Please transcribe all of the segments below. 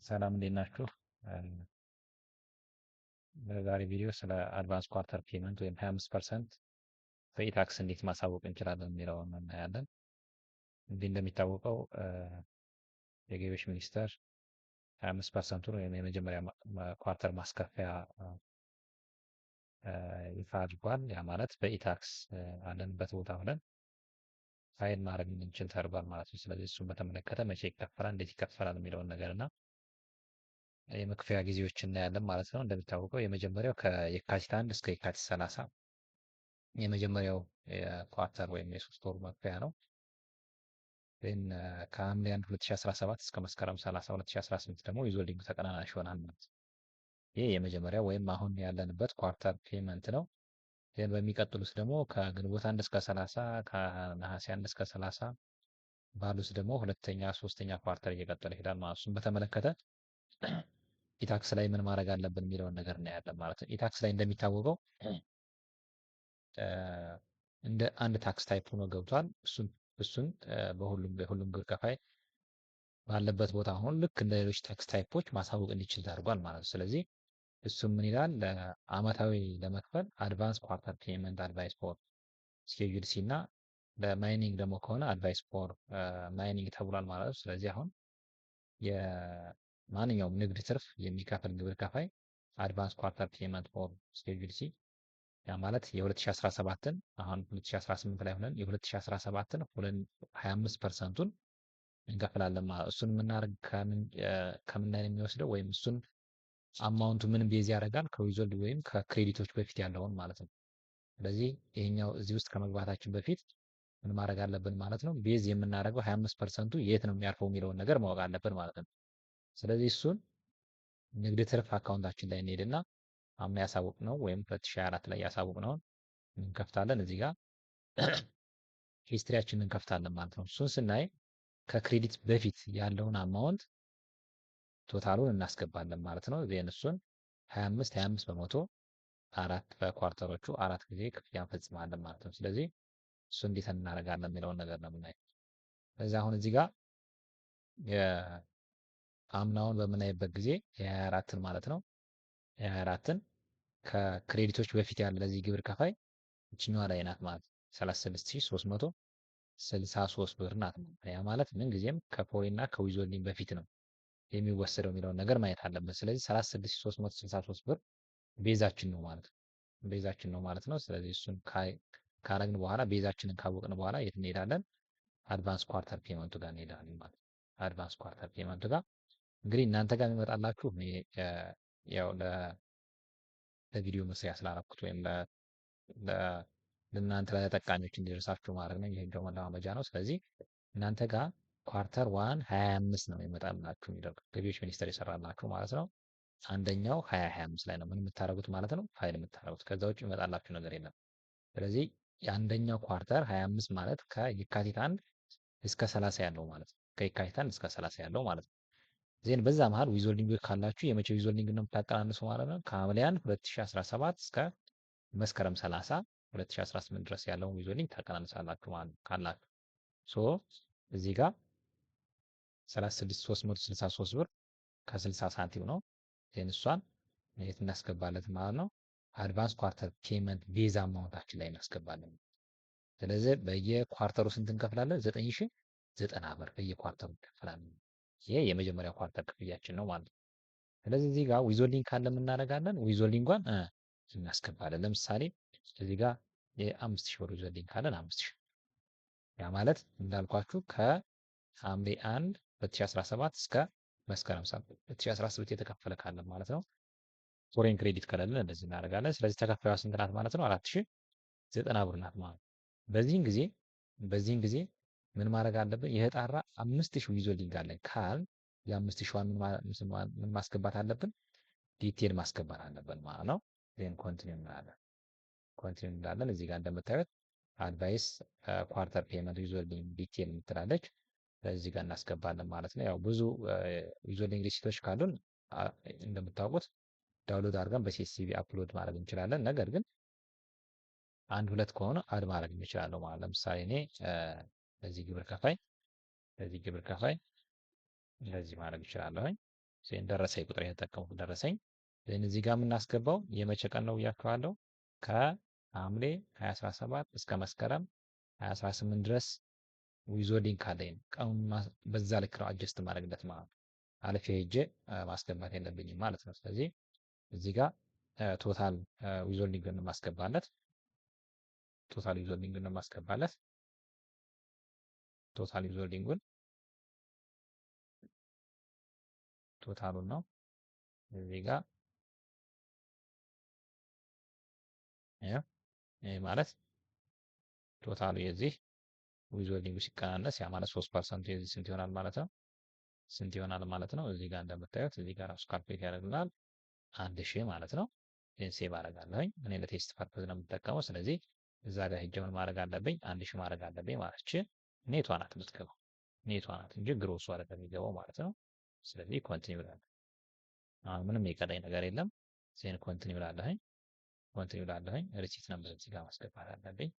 ሰላም እንዴት ናችሁ? በዛሬ ቪዲዮ ስለ advance quarter payment ወይም 25% በ e-tax እንዴት ማሳወቅ እንችላለን የሚለውን እናያለን። እንዲህ እንደሚታወቀው የገቢዎች ሚኒስቴር 25%ቱን ወይም የመጀመሪያ quarter ማስከፈያ ይፋ አድርጓል። ያ ማለት በ e-tax አለንበት ቦታ ሆነን ፋይል ማድረግ እንድንችል ተደርጓል ማለት ነው። ስለዚህ እሱን በተመለከተ መቼ ይከፈላል፣ እንዴት ይከፈላል የሚለውን ነገር እና የመክፈያ ጊዜዎች እናያለን ማለት ነው። እንደሚታወቀው የመጀመሪያው ከየካቲት 1 እስከ የካቲት 30 የመጀመሪያው የ quarter ወይም የ3 ወሩ መክፈያ ነው። ግን ከሐምሌ 1 2017 እስከ መስከረም 30 2018 ደግሞ withholding ተቀናናሽ ይሆናል ማለት ነው። ይህ የመጀመሪያው ወይም አሁን ያለንበት quarter payment ነው። ግን በሚቀጥሉት ደግሞ ከግንቦት 1 እስከ 30፣ ከነሐሴ 1 እስከ 30 ባሉት ደግሞ ሁለተኛ፣ ሶስተኛ quarter እየቀጠለ ይሄዳል ማለት ነው። እሱን በተመለከተ e-tax ላይ ምን ማድረግ አለብን የሚለውን ነገር እናያለን ማለት ነው። e-tax ላይ እንደሚታወቀው እንደ አንድ tax type ሆኖ ገብቷል። እሱን በሁሉም ግብር ከፋይ ባለበት ቦታ አሁን ልክ እንደ ሌሎች tax type ኦች ማሳወቅ እንዲችል ተደርጓል ማለት ነው። ስለዚህ እሱም ምን ይላል? ለአመታዊ ለመክፈል advance quarter payment advice for Schedule C እና ለ mining ደግሞ ከሆነ advice for mining ተብሏል ማለት ነው። ስለዚህ አሁን የማንኛውም ንግድ ትርፍ የሚከፍል ግብር ከፋይ advance quarter payment for Schedule C፣ ያ ማለት የ2017ን፣ አሁን 2018 ላይ ሆነን የ2017ን 25%ቱን እንከፍላለን ማለት። እሱን የምናደርግ ከምን ላይ ነው የሚወስደው ወይም እሱን amount ኡ ምን base ያደርጋል? ከ withhold ወይም ከ credit ኦች በፊት ያለውን ማለት ነው። ስለዚህ ይሄኛው እዚህ ውስጥ ከመግባታችን በፊት ምን ማድረግ አለብን ማለት ነው? base የምናደርገው 25%ቱ የት ነው የሚያርፈው የሚለውን ነገር ማወቅ አለብን ማለት ነው። ስለዚህ እሱን ንግድ ትርፍ account ኣችን ላይ እንሄድና አምና ያሳወቅነው ወይም 2024 ላይ ያሳወቅነውን እንከፍታለን። እዚህ ጋር history ያችንን እንከፍታለን ማለት ነው። እሱን ስናይ ከ credit በፊት ያለውን amount total ኡን እናስገባለን ማለት ነው። Then እሱን 25 25% አራት በ quarter ኦቹ አራት ጊዜ ክፍያ እንፈጽማለን ማለት ነው። ስለዚህ እሱ እንዴት እናደርጋለን የሚለውን ነገር ነው የምናየው። ስለዚህ አሁን እዚህ ጋር የአምናውን በምናይበት ጊዜ የ24ን ማለት ነው፣ የ24ን ከ credit ኦች በፊት ያለ ለዚህ ግብር ከፋይ ይችኛዋ ላይ ናት ማለት ነው። 36,363 ብር ናት። ያ ማለት ምን ጊዜም ከ foreign እና ከ withholding በፊት ነው የሚወሰደው የሚለውን ነገር ማየት አለብን። ስለዚህ 36,363 ብር base ኣችን ነው ማለት ነው። Base ኣችን ነው ማለት ነው። ስለዚህ እሱን ካረግን በኋላ፣ base ኣችንን ካወቅን በኋላ የት እንሄዳለን? Advance quarter payment ኡ ጋር እንሄዳለን ማለት ነው። Advance quarter payment ኡ ጋር እንግዲህ እናንተ ጋር የሚመጣላችሁ ያው ለቪዲዮ መስሪያ ስላረኩት ወይም ለእናንተ ለተጠቃሚዎች እንዲደርሳችሁ ማድረግ ነው። ይሄ ደግሞ መለማመጃ ነው። ስለዚህ እናንተ ጋር quarter one 25 ነው የሚመጣላችሁ፣ የሚለው ገቢዎች ሚኒስቴር የሰራላችሁ ማለት ነው። አንደኛው 2025 ላይ ነው ምን የምታደርጉት ማለት ነው፣ ፋይል የምታደርጉት። ከዛ ውጭ የሚመጣላችሁ ነገር የለም። ስለዚህ የአንደኛው quarter 25 ማለት ከየካቲት 1 እስከ 30 ያለው ማለት ነው። ከየካቲት 1 እስከ 30 ያለው ማለት ነው። Then በዛ መሀል withholding ካላችሁ የመቼ withholding ነው የምታቀናንሱ ማለት ነው? ከሐምሌ 1 2017 እስከ መስከረም 30 2018 ድረስ ያለውን withholding ታቀናንሳላችሁ ማለት ነው ካላችሁ። So እዚህ ጋር 36,363 ብር ከ60 ሳንቲም ነው። Then እሷን የት እናስገባለን ማለት ነው? Advance quarter payment base amount ኣችን ላይ እናስገባለን። ስለዚህ በየ quarter ኡ ስንት እንከፍላለን? 9,090 ብር በየ quarter ኡ እንከፍላለን። ይሄ የመጀመሪያ quarter ክፍያችን ነው ማለት ነው። ስለዚህ እዚህ ጋር withholding ካለ እናደርጋለን፣ withholding ኧን እናስገባለን። ለምሳሌ እዚህ ጋር የ5,000 ብር withholding ካለን 5,000፣ ያ ማለት እንዳልኳችሁ ከሐምሌ 1 2017 እስከ መስከረም 2018 የተከፈለ ካለ ማለት ነው። Foreign credit ከሌለን እንደዚህ እናደርጋለን። ስለዚህ ተከፋዩ ስንት ናት ማለት ነው? 4,090 ብር ናት ማለት ነው። በዚህን ጊዜ ምን ማድረግ አለብን? የተጣራ 5,000 withholding አለን ካል የ5,000ዋን ምን ማስገባት አለብን? Detail ማስገባት አለብን ማለት ነው። Then continue እንላለን። Continue እንላለን። እዚህ ጋር እንደምታዩት advance quarter payment withholding detail የምትላለች እዚህ ጋር እናስገባለን ማለት ነው። ያው ብዙ withholding receipt ኦች ካሉን እንደምታውቁት download አድርገን በ CSV upload ማድረግ እንችላለን። ነገር ግን አንድ ሁለት ከሆነ add ማድረግ እንችላለን ማለት። ለምሳሌ እኔ ለዚህ ግብር ከፋይ እንደዚህ ማድረግ እችላለሁኝ። Then ደረሰኝ ቁጥር የተጠቀሙት ደረሰኝ then እዚህ ጋር የምናስገባው የመቼ ቀን ነው ብያችኋለሁ። ከሐምሌ 2017 እስከ መስከረም 2018 ድረስ withholding ካለኝ ነው። ቀኑን በዛ ልክ ነው adjust ማድረግለት ማለት ነው። አልፌ ሄጄ ማስገባት የለብኝም ማለት ነው። ስለዚህ እዚህ ጋር total withholding ነው የማስገባለት። Total withholding ነው የማስገባለት። Total withholding ኡን total ኡን ነው እዚህ ጋር ይሄ ማለት total ኡ የዚህ withholding ኡ ሲቀናነስ ያ ማለት 3% የዚህ ስንት ይሆናል ማለት ነው? ስንት ይሆናል ማለት ነው? እዚህ ጋር እንደምታዩት እዚህ ጋር ራሱ calculate ያደርግልናል 1000 ማለት ነው። Then save አደርጋለሁኝ። እኔ ለ test purpose ነው የምጠቀመው። ስለዚህ እዛ ጋር ሄጄ ምን ማድረግ አለብኝ? 1000 ማድረግ አለብኝ ማለት እቺ net ዋ ናት የምትገባው net ዋ ናት እንጂ gross ኡ አይደለም የሚገባው ማለት ነው። ስለዚህ continue እላለሁ። አሁን ምንም የቀረኝ ነገር የለም። Then continue እላለሁኝ። Continue እላለሁኝ። Receipt number እዚህ ጋር ማስገባት አለብኝ።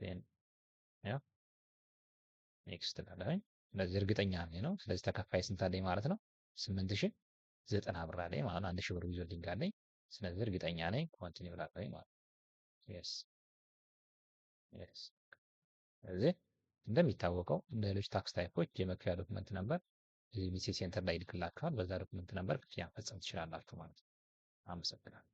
Then ያው next እላለሁኝ። ስለዚህ እርግጠኛ ነኝ ነው። ስለዚህ ተከፋይ ስንት አለኝ ማለት ነው? 8090 ብር አለኝ ማለት ነው። 1000 ብር withholding አለኝ። ስለዚህ እርግጠኛ ነኝ። Continue እላለሁኝ ማለት ነው። Yes። ስለዚህ እንደሚታወቀው እንደ ሌሎች tax type ኦች የመክፈያ document number እዚህ BC center ላይ ይልክላችኋል። በዛ document number ክፍያ መፈጸም ትችላላችሁ ማለት ነው። አመሰግናለሁ።